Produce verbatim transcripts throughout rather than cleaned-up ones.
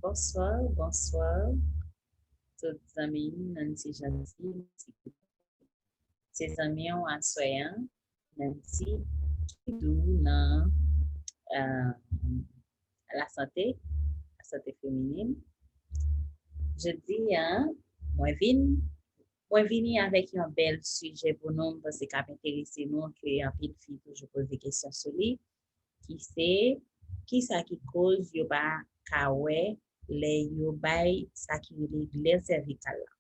Bonsoir, bonsoir. Tout zanmi m, Nancy Gentil. Se zanmi w aswè an, Nancy Kidou nan uh, lasante, lasante feminin. Jodi a, mwen vin, mwen vini avèk yon bèl sijè pou nou, m panse k ap enterese nou, ke anpil fi toujou poze kesyon sou li, ki se, kisa ki koz yo pa ka wè lè yo bay sa ki rele glè sèvikal la.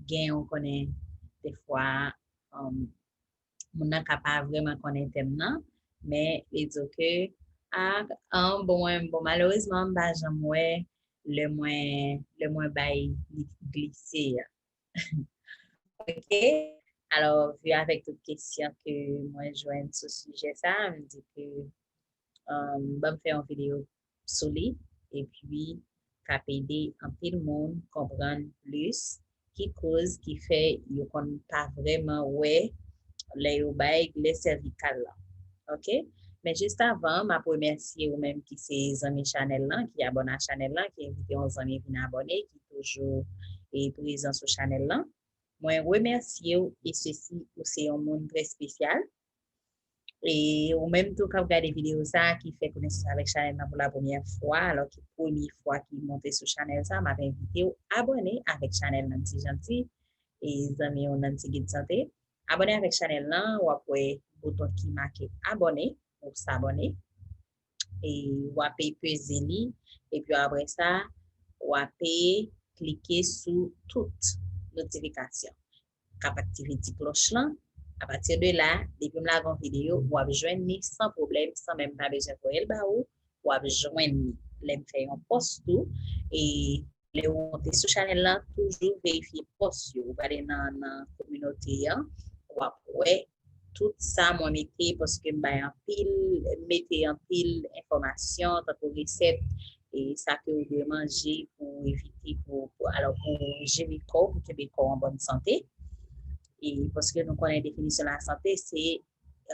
Gen, ou konnen, defwa, um, moun nan ka pa vrèman konnen tèm nan, men li di w ke, ah, ah, bon, mwen, bon, malerezman, m pa janm wè lè mwen, lè mwen bay li glise a. Ok? Alò, vi avèk tout kesyon ke mwen jwenn sou sijè sa, m di ke, um, ban m fè yon videyo sou li, epi k ap ede anpil moun konprann plis ki koz ki fè yo konn pa vrèman wè lè yo bay glè sèvikal la. Ok? Men jis avan, m ap remèsye ou menm ki se zanmi chanèl lan, ki abòne a chanèl lan, ki envite yon zanmi vin abòne, ki toujou e prezan sou chanèl lan. Mwen remèsye w, e sesi, ou se yon moun trè espesyal. E ou menm tou k ap gade videyo sa a, ki fè konesans avèk chanèl nan pou la premyè fwa, alò ki premye fwa ki monte sou chanèl sa a, m ap envite w abòne avèk chanèl Nancy Gentil, e zanmi w Nancy Guide Santé. Abòne avèk chanèl nan, w ap wè bouton ki make abòne, ou s'abonner. E w ap peze li, epi apre sa, w ap klike sou tout notifikasyon. K ap aktive ti klòch lan. Apati de la, depi m lage yon videyo, w ap jwenn li san pwoblèm, san menm pa bezwen voye l ba ou, w ap jwenn li. Lè m fè yon pòs tou, e lè ou monte sou chanèl lan, toujou verifye pòs yo. Ou prale nan, nan kominote an, w ap wè tout sa mwen mete, paske m bay anpil, m mete anpil enfòmasyon, tankou resèt, e sa ke ou dwe manje pou evite, pou, pou, alò, pou jere kò w, pou kenbe kò w an bòn sante. E paske nou konnen definisyon lasante, se,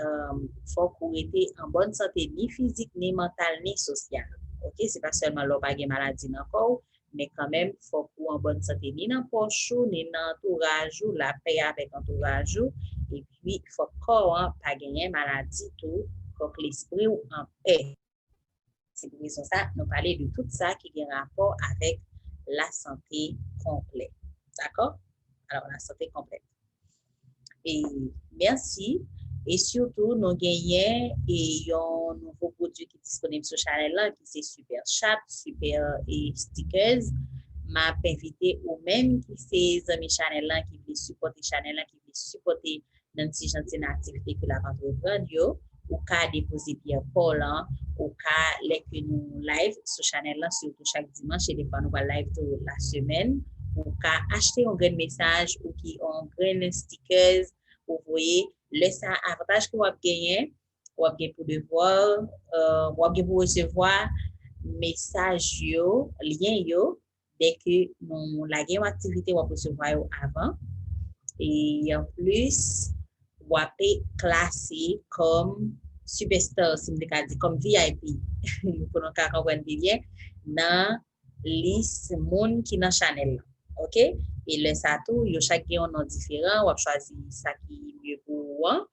um, fòk ou rete an bòn sante ni fizik, ni mantal, ni sosyal. Ok? Se pa sèlman lè w pa gen maladi nan kò w, men kanmenm, fòk ou an bòn sante ni nan pwòch ou, ni nan antouraj ou, lapè avèk antouraj ou, epi fòk kò an pa genyen maladi tou, fòk lespri w anpè. Se pou rezon sa, nou pale de tout sa ki gen rapò avèk lasante konplè. Dakò? Alò, lasante konplè. E mèsi. E sitou, nou genyen e yon nouvo pwodui ki disponib sou chanèl lan, ki se Super Chat, Super e Stickers. M ap envite ou menm ki se zanmi chanèl lan, ki vle sipòte chanèl lan, ki vle sipòte Nancy Gentil nan aktivite ke l ap antreprann yo. Ou ka depoze pyè pa w lan, ou ka, lè ke nou live sou chanèl lan, sitou chak dimanch, e defwa nou pral live tou lasemèn, ou ka achte yon grenn mesaj ou ki yon grenn stickers ou voye. Lè sa, avantaj ke w ap genyen, w ap gen pou devwa, euh, w ap gen pou resevwa mesaj yo, lyen yo, dèke nou lage yon aktivite, w ap resevwa yo avan. E anplis, w ap klase kòm superstar, si m te ka di, kòm V I P, pou nou ka konprann pi byen, nan lis moun ki nan chanèl lan. Ok? E lè sa tou, yo chak gen yon non diferan, w ap chwazi sa ki mye pou ou an.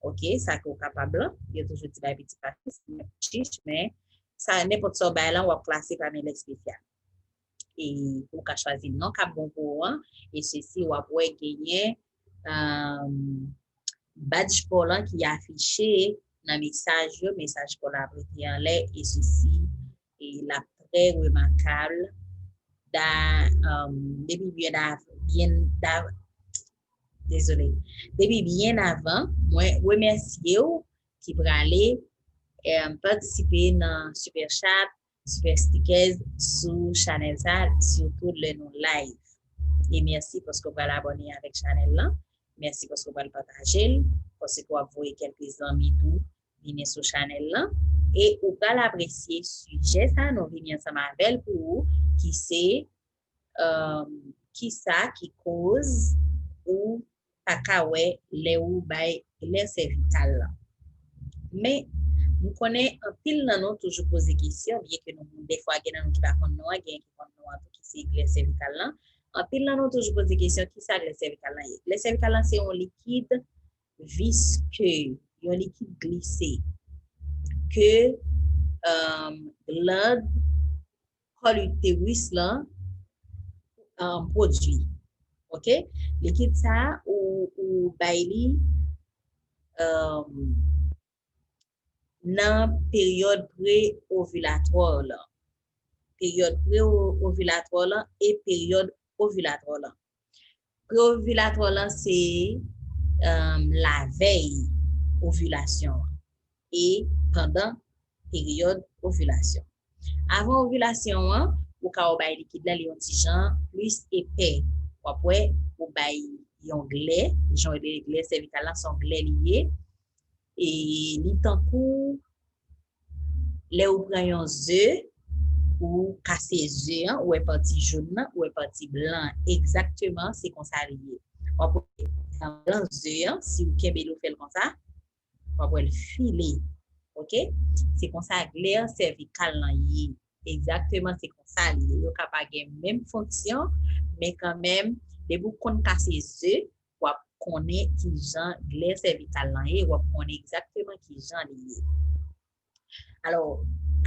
Ok, sa ke w kapab lan, yo toujou di bay piti pa piti, chich, men sa, nenpòt sa w bay lan, w ap klase pami lè espesyal. E ou ka chwazi non k ap bon pou ou an, e sesi w ap wè genyen, um, badge pa w lan ki afiche nan mesaj yo, mesaj pa w lan ap rete anlè, e sesi, e l ap trè remakab da, um, depi byen da, byen da, dezole. Depi byen avan, mwen remèsye w ki prale, eh, patisipe nan Super Chat, Super Stickers sou chanèl sa, sitou lè nou live. E mèsi paske w pral abòne avèk chanèl lan. Mèsi paske w pral pataje l, paske w ap voye kèlke zanmi tou vini sou chanèl lan. E ou pral apresye sijè sa, nou vini ansanm avè l pou ou, ki se um, kisa ki koz ou pa ka wè lè ou bay glè sèvikal lan. Men, Nou konnen anpil nan nou toujou poze kesyon, byen ke nou, defwa gen nan nou ki pa konn non an, gen ki konn non an tou ki se glè sèvikal lan. Anpil nan nou toujou poze kesyon, kisa glè sèvikal lan ye? Glè sèvikal lan se yon likid viske, yon likid glise ke um, gland kòl iteris lan um, pwodui. Ok? Likid sa ou, ou bay li um, nan peryòd pre-ovilatwa lan. Peryòd pre-ovilatwa lan e peryòd ovilatwa lan. Pre-ovilatwa lan se um, lavèy ovilasyon an e pandan peryòd ovilasyon. Avan ovilasyon an, ou ka wè w bay likid la, li yon ti jan plis epè. W ap wè, ou bay yon glè, jan w rele glè sèvikal lan, se yon glè li ye. E li tankou lè ou pran yon ze, ou kase ze an, ou wè pati jòn nan, ou wè pati blan an. Egzakteman, se konsa li ye. W ap wè blan ze an, si ou kenbe l, ou fè l konsa, w ap wè l file. Ok? Se konsa glè sèvikal lan ye. Egzakteman, se konsa li ye. Yo ka pa gen menm fonksyon, men kanmenm, depi w konn kase ze, w ap konnen ki jan glè sèvikal lan ye, w ap konnen egzakteman ki jan li ye. Alò,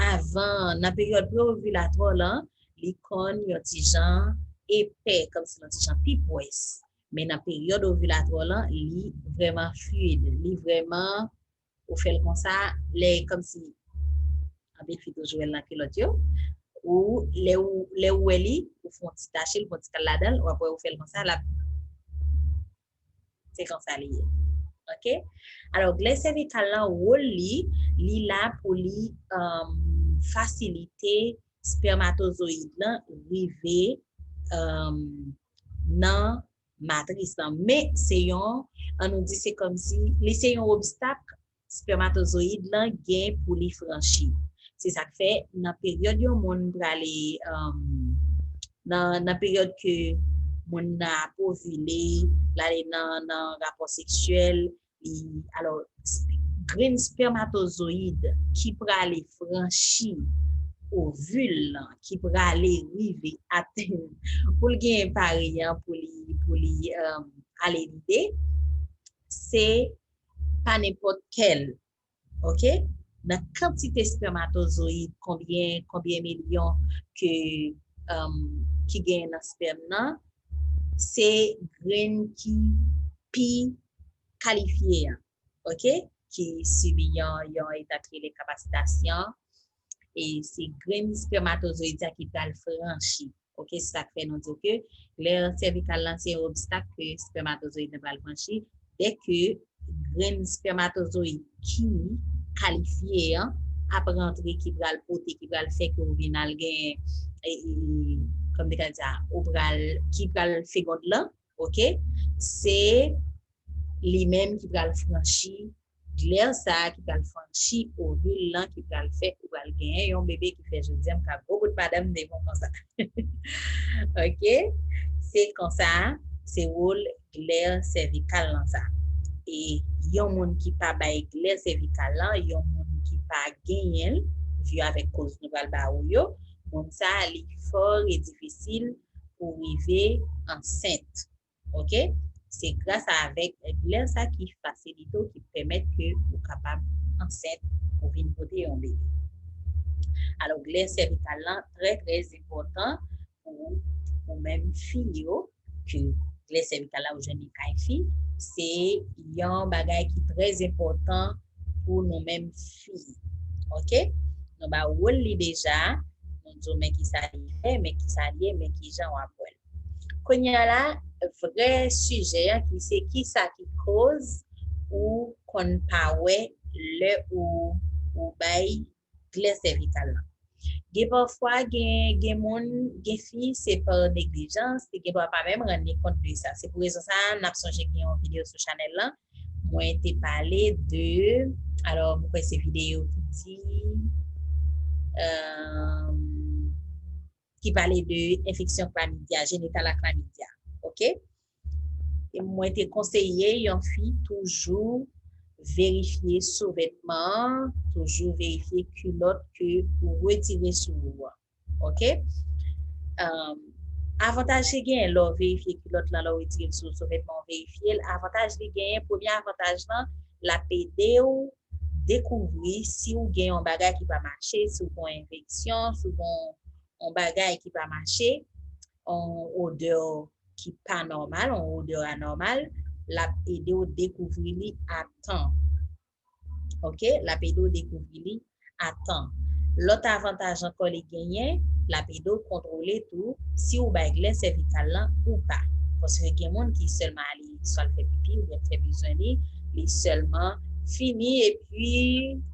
avan, nan peryòd pre-ovilatwa lan, li konn yon ti jan epè, kòmsi yon ti jan pi pwès. Men nan peryòd ovilatwa lan, li vrèman fluid, li vrèman, ou fè l konsa, lè kòmsi, anpil fi toujou wè l nan kilòt yo, ou lè ou, lè ou wè li, ou fè yon ti tache l, fè yon ti kal ladan l, w ap wè ou fè l konsa, l ap, se konsa li ye. Ok? Alò, glè sèvikal lan, wòl li, li la pou li um, fasilite spèmatozoyid lan rive um, nan matris lan. Men se yon, ann nou di se kòmsi, li se yon obstak spèmatozoyid lan gen pou li franchi. Se sa k fè, nan peryòd yon moun prale, um, nan, nan peryòd ke moun nan ap ovile, l ale nan, nan rapò seksyèl, li, alò, grenn spèmatozoyid ki prale franchi ovil lan, ki prale rive atenn, pou l gen pari an, pou li, pou li um, ale lide, se pa nenpòt kèl, ok? Nan kantite spèmatozoyid, konbyen, konbyen milyon ke, um, ki genyen nan spèm nan, se grenn ki pi kalifye an, ok? Ki sibi yon, yon eta ki rele kapasitasyon, e se grenn spèmatozoyid sa ki pral franchi. Ok, se sa k fè nou di ke glè sèvikal lan se yon obstak ke spèmatozoyid lan pral franchi. Dèke grenn spèmatozoyid ki kalifye an ap rantre, ki pral pote, ki pral fè ke ou vin al gen, e, e, kòm te ka di a, ou pral, ki pral fegonde lan, ok, se li menm ki pral franchi glè sa a ki pral franchi ovil lan ki pral fè ou pral genyen yon bebe ki fè jodi a m ka gwo bout madanm devan konsa. Ok? Se konsa, se wòl glè sèvikal lan sa. E yon moun ki pa bay glè sèvikal lan, yon moun ki pa genyen l, vi avèk koz nou pral ba ou yo, moun sa a li fò e difisil pou rive ansent. Ok? Se gras avèk glè sa ki fasilite w, ki pèmèt ke ou kapab ansent, ou vin pote yon bebe. Alò, glè sèvikal lan trè, trè enpòtan pou ou menm fi yo, ke glè sèvikal la ou jwenn li kay fi, se yon bagay ki trè enpòtan pou nou menm fi. Ok? Nou ba wòl li deja, nou di w men kisa li fè, men kisa li ye, men kijan w ap wè l. Kounye a la, vrè sijè an ki se kisa ki koz ou konn pa wè lè ou, ou bay glè sèvikal lan. Gen pafwa, gen, gen moun, gen fi, se pa neglijans, gen dwa pa menm rann li kont de sa. Se pou rezon sa a, n ap sonje gen yon videyo sou chanèl lan, mwen te pale de, alò, mwen kwè se videyo ki di, um, ki pale de enfeksyon klamidya, jenetal a klamidya. Ok? E mwen te konseye yon fi toujou verifye souvètman an, toujou verifye kilòt ke ou retire sou ou an. Oke? Um, avantaj ki genyen lè w verifye kilòt lan, lè w retire l sou souvètman, w verifye l, avantaj li genyen, premye avantaj lan, l ap ede w dekouvri si w gen yon bagay ki pa mache, si w gen yon enfeksyon, si w gen yon bagay ki pa mache, yon odè ki pa nòmal, yon odè anòmal, l ap ede w dekouvri li a tan. Oke? L ap ede w dekouvri li a tan. Lòt avantaj ankò li genyen, l ap ede w kontwole tou si w bay glè sèvikal lan ou pa. Paske gen moun ki sèlman ale swa l fè pipi oubyen fè bezwen li, li sèlman fini, epi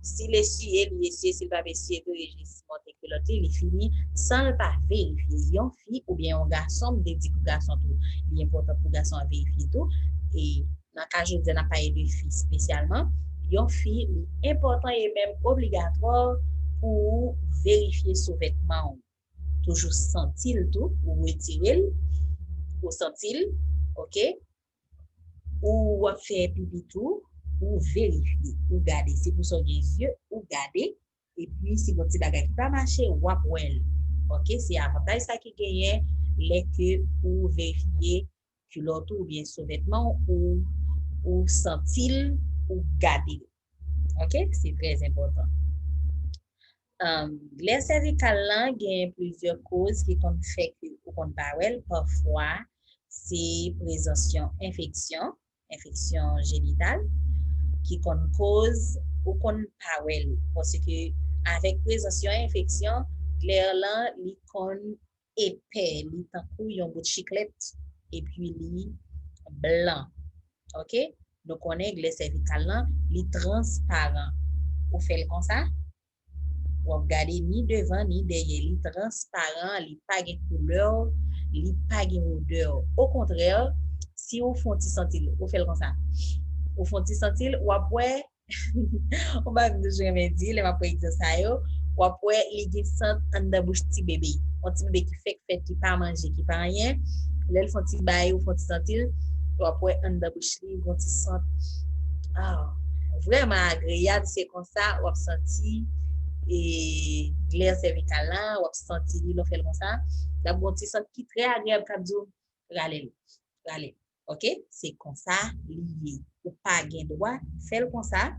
si l esiye, li esiye, si l pa esiye, tou rejis monte kilòt li, li fini, san l pa verifye. Yon fi oubyen yon gason, m te di pou gason tou, li enpòtan pou gason an verifye tou. E nan ka jodi a, n ap pale de fi espesyalman, yon fi, li enpòtan e menm obligatwa pou ou verifye souvètman w. Toujou santi l tou, ou retire l, ou santi l, oke? Ou w ap fè pipi tou, ou verifye, ou gade. Se pou sa w gen zye, ou gade. Epi, si gon ti bagay ki pa mache, w ap wè l. Oke? Se avantaj sa ki genyen lè ke ou verifye kilòt ou oubyen souvètman w, ou, ou santi l, ou gade l. Oke? Se trè enpòtan. Um, glè sèvikal lan gen plizyè koz ki konn fè ke ou konn pa wè l. Pafwa, se prezans yon enfeksyon, enfeksyon jenital, ki konn koz ou konn pa wè l. Paske avèk prezans yon enfeksyon, glè lan, li konn epè, li tankou yon bout chiklèt, epi li blan. Oke? Nou konnen glè sèvikal lan, li transparan. Ou fè l konsa, w ap gade ni devan ni dèyè, li transparan, li pa gen koulè, li pa gen odè. Okontrè, si w fè yon ti santi l, ou fè l konsa. Ou fè yon ti santi l, w ap wè, yon bagay m toujou renmen di, lè m ap pran egzanp sa yo, w ap wè li gen sant anndan bouch ti bebe. Yon ti bebe ki fèk fèt, ki pa manje, ki pa anyen. Lè l fè yon ti bay, ou fè yon ti santi l, w ap wè anndan bouch li, gon ti sant, ah, vrèman agreyab, se konsa, w ap santi, e, glè sèvikal la, w ap santi li, lè w fè l konsa. L ap gon ti sant ki trè agreyab, k ap di w, rale l, rale l. Oke? Se konsa li ye. Ou pa gen dwa fè l konsa,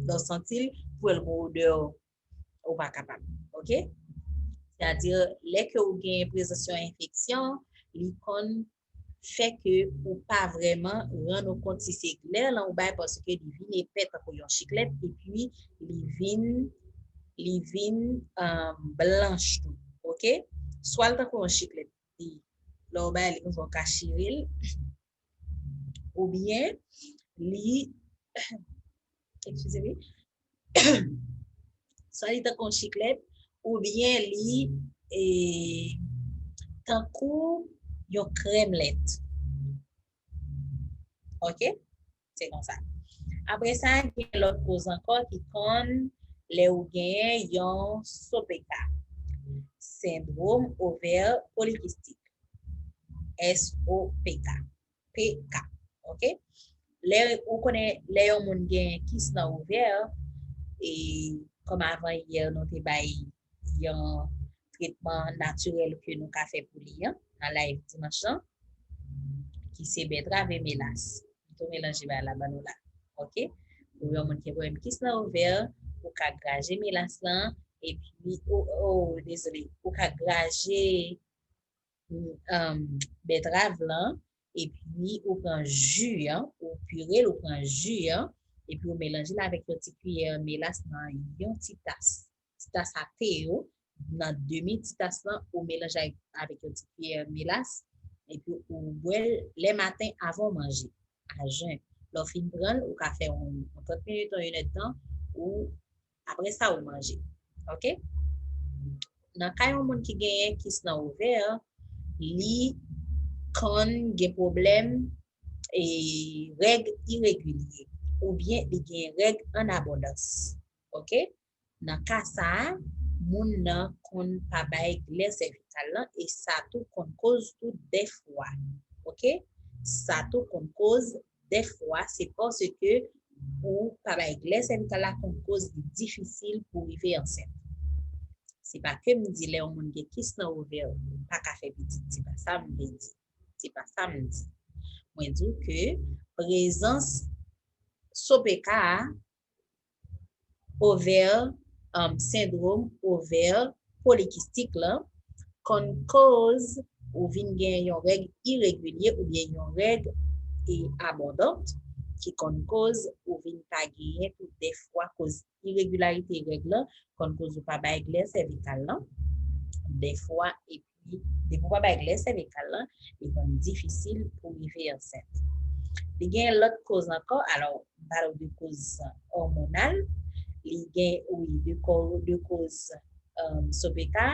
lè w santi l, pou l gon odè, ou pa kapab. Oke? Sètadi, lè ke ou gen prezans yon enfeksyon, li konn fè ke ou pa vrèman rann ou kont si se glè lan ou bay, paske li vin epè tankou yon chiklèt, epi li vin, li vin, um, blanch tou. Oke? Swa l tankou yon chiklèt, li, lè w bay li konsa, w ka chire l, oubyen li, eskize m, swa li tankou yon chiklèt, oubyen li, e, tankou yon krèmlèt. Oke? Se konsa. Apre sa, gen lòt koz ankò ki konn lè ou genyen yon S O P K, sendwòm ovè polikistik, S O P K, P K, oke? Lè ou konnen, lè yon moun gen kis nan ovè, e kòm avan yè, nou te bay yon tretman natirèl ke nou ka fè pou li an, nan live dimanch lan, ki se bètrav e melas. M tou melanje bagay la ban nou la. Oke? Pou yon moun ki gen pwoblèm kis nan ovè, ou ka graje melas lan, epi, o, o, dezole, ou ka graje, um, bètrav lan, epi ou pran ji an, ou pire l, ou pran ji an, epi ou melanje l avèk yon ti kiyè melas nan yon ti tas. Ti tas a te yo, nan demi ti tas lan, ou melanje avèk, avèk yon ti kiyè melas, epi ou bwè l lè maten avan w manje, a jen. Lè w fin pran l, ou ka fè yon, yon trant minit, yon inèdtan, ou, apre sa, ou manje. Oke? Nan ka yon moun ki genyen kis nan ovè, li konn gen pwoblèm, e, règ iregilye, oubyen li gen règ an abondans. Oke? Nan ka sa a, moun nan konn pa bay glè sèvikal lan, e sa tou konn koz tou dèfwa. Oke? Sa tou konn koz dèfwa, se paske ou pa bay glè sèvikal la konn koz li difisil pou rive ansent. Se pa ke m di lè yon moun gen kis nan ovè, pa ka fè pitit, se pa sa m vle di. Se pa sa m di. Mwen di w ke prezans S O P K a, ovè, um, sendwòm ovè polikistik lan, konn koz ou vin gen yon règ iregilye oubyen yon règ e abondant, ki konn koz ou vin pa genyen tou dèfwa, koz iregilarite règ lan konn koz ou pa bay glè sèvikal lan dèfwa, epi depi ou pa bay glè sèvikal lan, li konn difisil pou rive ansent. Li gen lòt koz ankò, alò, m pale w de koz òmonal, li gen, wi, de ko-, de koz, um, S O P K,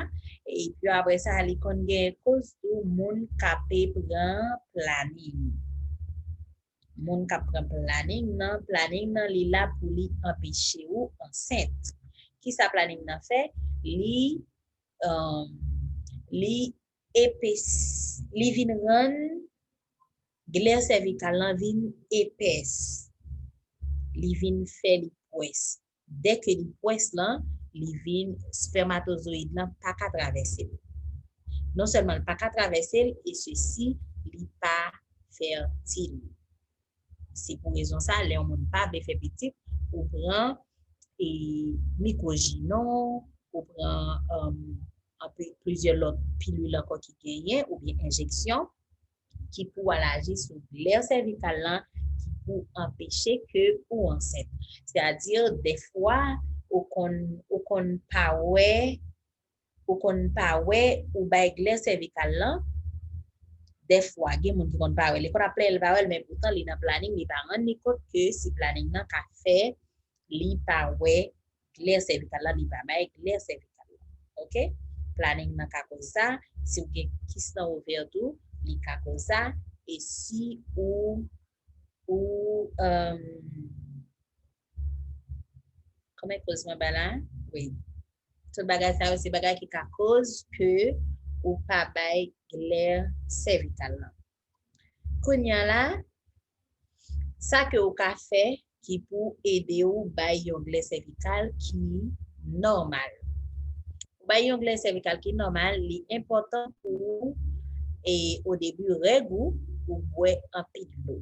epi apre sa, li konn gen koz tou moun k ape pran planin. Moun k ap pran planin nan, planin nan, li la pou li anpeche ou ansent. Kisa planin nan fè? Li, um, li epes, li vin rann glè sèvikal lan vin epès. Li vin fè li pwès. Dèke li pwès lan, li vin, espèmatozoyid lan pa ka travèse l. Non sèlman l pa ka travèse l, e sesi, li pa fètil. Se pou rezon sa, lè yon moun pa vle fè pitit, ou pran, e, mikwojinon, ou pran, um, anpe plizyè lòt pilil ankò ki genyen, oubyen enjeksyon, ki pou al aji sou glè sèvikal lan, ki pou anpeche ke ou ansent. Sètadi, dèfwa, ou konn, ou konn pa wè, ou konn pa wè, ou bay glè sèvikal lan, dèfwa, gen moun ki konn pa wè l, li konn ap plenyen l pa wè l, men poutan li nan planin, li pa rann li kont ke si planin nan ka fè li pa wè glè sèvikal la, li pa bay glè sèvikal la. Oke? Planin nan ka koz sa, si w gen kis nan ovè tou, li ka koz sa, e si ou, ou, um, kòman koz mwen ba la? Wi. Tout bagay sa yo, se bagay ki ka koz ke ou pa bay glè sèvikal lan. Kounye a la, sa ke ou ka fè ki pou ede ou bay yon glè sèvikal ki nòmal. Ou bay yon glè sèvikal ki nòmal, li enpòtan pou ou, e o debi règ ou, ou bwè anpil dlo.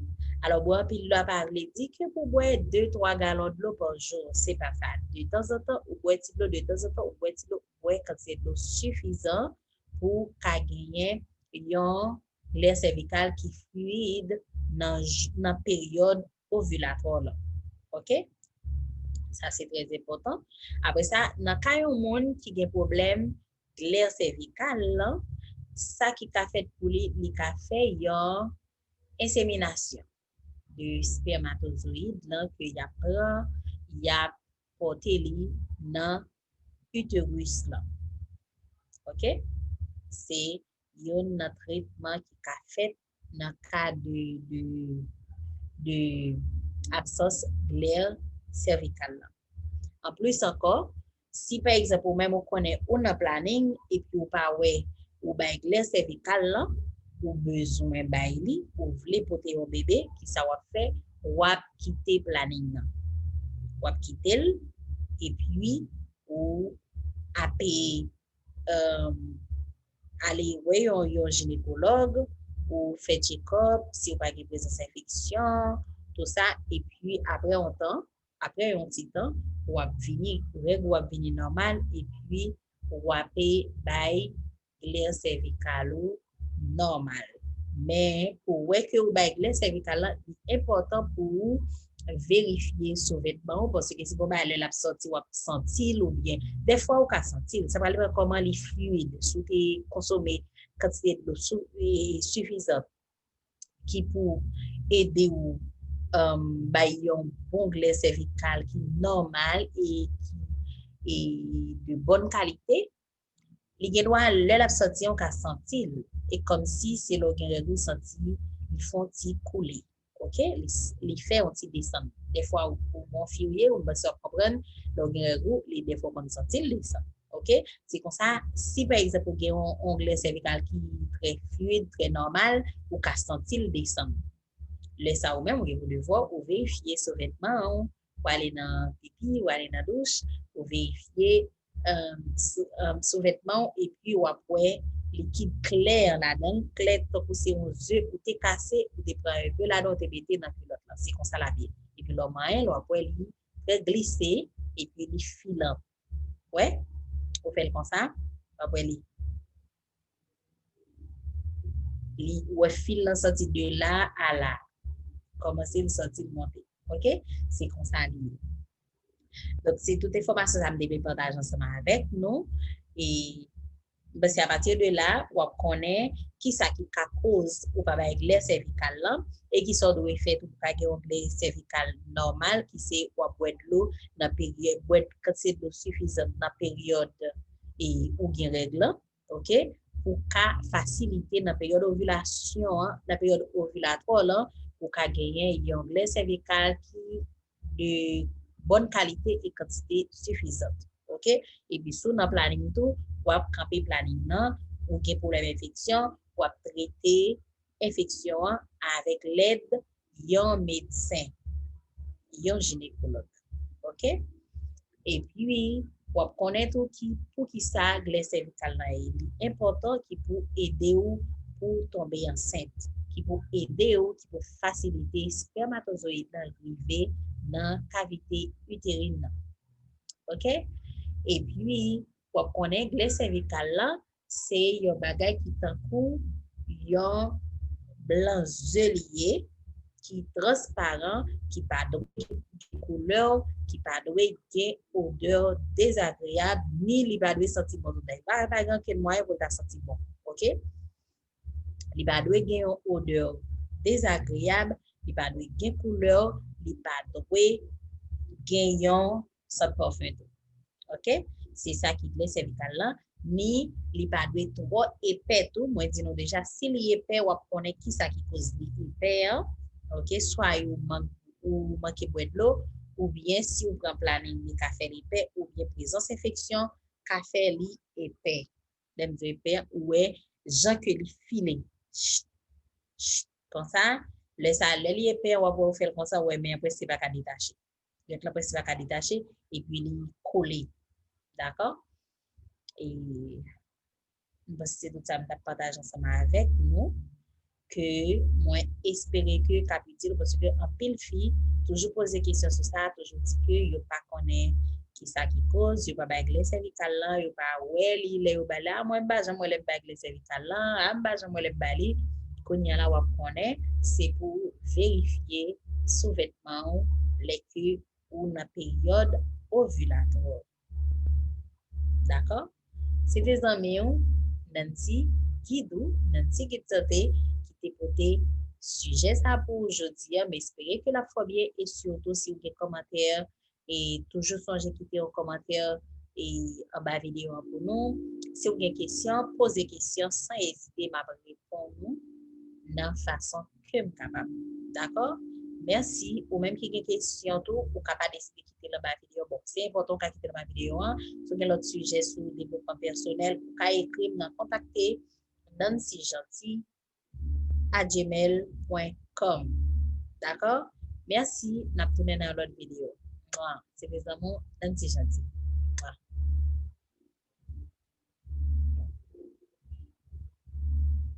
Alò, bwè anpil dlo a pa vle di ke pou bwè de, twa galon dlo pa jou. Se pa sa. De tanzantan, ou bwè ti dlo, de tanzantan, ou bwè ti dlo, ou bwè kantite dlo sifizan pou ka genyen yon glè sèvikal ki fluid nan, nan peryòd ovilatò lan. Oke? Sa se trè enpòtan. Apre sa, nan ka yon moun ki gen pwoblèm glè sèvikal lan, sa ki ka fèt pou li, li ka fè yon enseminasyon de espèmatozoyid lan ke y ap pran, y ap pote li nan iteris lan. Oke? Se youn nan tretman ki ka fèt nan ka de, de, de absans glè sèvikal lan. Anplis ankò, si pa egzanp ou menm ou konnen ou nan planin epi ou pa wè ou bay glè sèvikal lan, ou bezwen bay li, ou vle pote yon bebe, kisa w ap fè? W ap kite planin nan. W ap kite l, epi ou ape, um, ale wè yon, yon jinekològ, ou fè tchekòp, si w pa gen prezans enfeksyon, tou sa, epi apre yon tan, apre yon ti tan, w ap vini, règ ou ap vini nòmal, epi w ape bay glè sèvikal ou nòmal. Men, pou w wè ke ou bay glè sèvikal lan, li enpòtan pou ou verifye souvètman ou, paske se pa yon bagay lè l ap sòti, w ap santi l, oubyen dèfwa ou ka santi l. Sa pral depann kòman li fluid, si w te konsome kantite dlo sou, e, sifizan ki pou ede w, um, bay yon bon glè sèvikal ki nòmal e ki, e de bòn kalite, li gen dwa, lè l ap sòti an, ou ka santi l. E kòmsi se lè w gen règ ou santi li fè yon ti koule. Oke? Li, li fè yon ti desann. Dèfwa, ou, ou gon fi w ye, ou, m panse w ap konprann, lè w gen règ ou, li dèfwa w konn santi l desann. Oke? Se konsa, si pa egzanp ou gen yon, yon glè sèvikal ki trè fluid, trè nòmal, ou ka santi l desann. Lè sa ou menm ou gen pou devwa ou verifye souvètman ou, ou ale nan pipi, ou ale nan douch, ou verifye um, sou, um, souvètman ou, epi w ap wè likid klè ladan l, klè tankou se yon ze ou te kase, ou te pran enpe ladan, ou te mete nan kilòt lan. Se konsa l ap ye. Epi lè w manyen l, w ap wè li trè glise, epi li filan. Wè? Ou fè l konsa, w ap wè li. Li, ou wè fil lan sòti de la a la. Kòmanse l sòti l monte. Oke? Se konsa li ye. Donk, se tout enfòmasyon sa m te vle pataje ansanm avèk nou. E m panse apati de la, w ap konnen kisa ki ka koz ou pa bay glè sèvikal lan e kisa w dwe fè tou pou ka gen yon glè sèvikal nòmal, ki se w ap bwè dlo nan peryòd, bwè kantite dlo sifizan nan peryòd e ou gen règ lan, oke? Pou ka fasilite nan peryòd ovilasyon an, nan peryòd ovilatwa lan, pou ka genyen yon glè sèvikal ki de bòn kalite e kantite sifizan. Oke? Epi si w nan planin tou, w ap kanpe planin nan, ou gen pwoblèm enfeksyon, w ap trete enfeksyon an avèk lèd yon medsen, yon jinekològ. Oke? Epi, w ap konnen tou ki, poukisa glè sèvikal lan li enpòtan, ki pou ede w pou tonbe ansent, ki pou ede w, ki pou fasilite spèmatozoyid lan rive nan kavite iterin nan. Oke? Epi, w ap konnen glè sèvikal lan, se yon bagay ki tankou yon blan ze li ye, ki transparan, ki pa dwe gen koulè, ki pa dwe gen odè dezagreyab, ni li pa dwe santi bon tou. Li pa, pa gen okenn mwayen pou l ta santi bon. Oke? Li pa dwe gen yon odè dezagreyab, li pa dwe gen koulè, li pa dwe gen yon sant pafen tou. Oke? Se sa ki glè sèvikal lan. Ni li pa dwe twò epè tou. Mwen di nou deja, si li epè, w ap konnen kisa ki koz li epè an. Oke? Swa ou mank, ou manke bwè dlo, oubyen si ou pran planin, li ka fè l epè, oubyen prezans enfeksyon ka fè li epè. Lè m di epè, ou wè jan ke li file. Ch, ch, konsa, lè sa, lè li epè, w ap wè ou fè l konsa, ou wè men an prèske pa ka detache. Lèt lan prèske pa ka detache, epi li kole. Dakò? E m panse se tout sa m t ap pataje ansanm avèk nou, ke mwen espere ke k ap itil, paske anpil fi toujou poze kesyon sou sa, toujou di ke yo pa konnen kisa ki koz, yo pa bay glè sèvikal lan, yo pa wè li, lè yo ba li, a, mwen m pa janm wè lè m bay glè sèvikal lan, a, m pa janm wè lè m ba li. Kounye a la, w ap konnen, se pou verifye souvètman ou lè ke ou nan peryòd ovilatwa. Dakò? Se te zanmi w, Nancy, gid ou, Nancy Gid Sante, ki te pote sijè sa pou ou jodi a. M espere ke l ap fè w byen e sitou si w gen kòmantè, e toujou sonje kite yon kòmantè e anba videyo an pou nou. Si w gen kesyon, poze kesyon san ezite, m ap reponn ou nan fason ke m kapab. Dakò? Mèsi. Ou menm ki gen kesyon tou, ou ka pa deside kite l anba videyo. Bon, se enpòtan ou ka kite l anba videyo an. Si w gen lòt sijè sou devlopman pèsonèl, ou ka ekri m nan kontakte nancy gentil at gmail point com. Dakò? Mèsi. N ap tounen nan yon lòt videyo. Mwa, se te zanmi w, Nancy Gentil.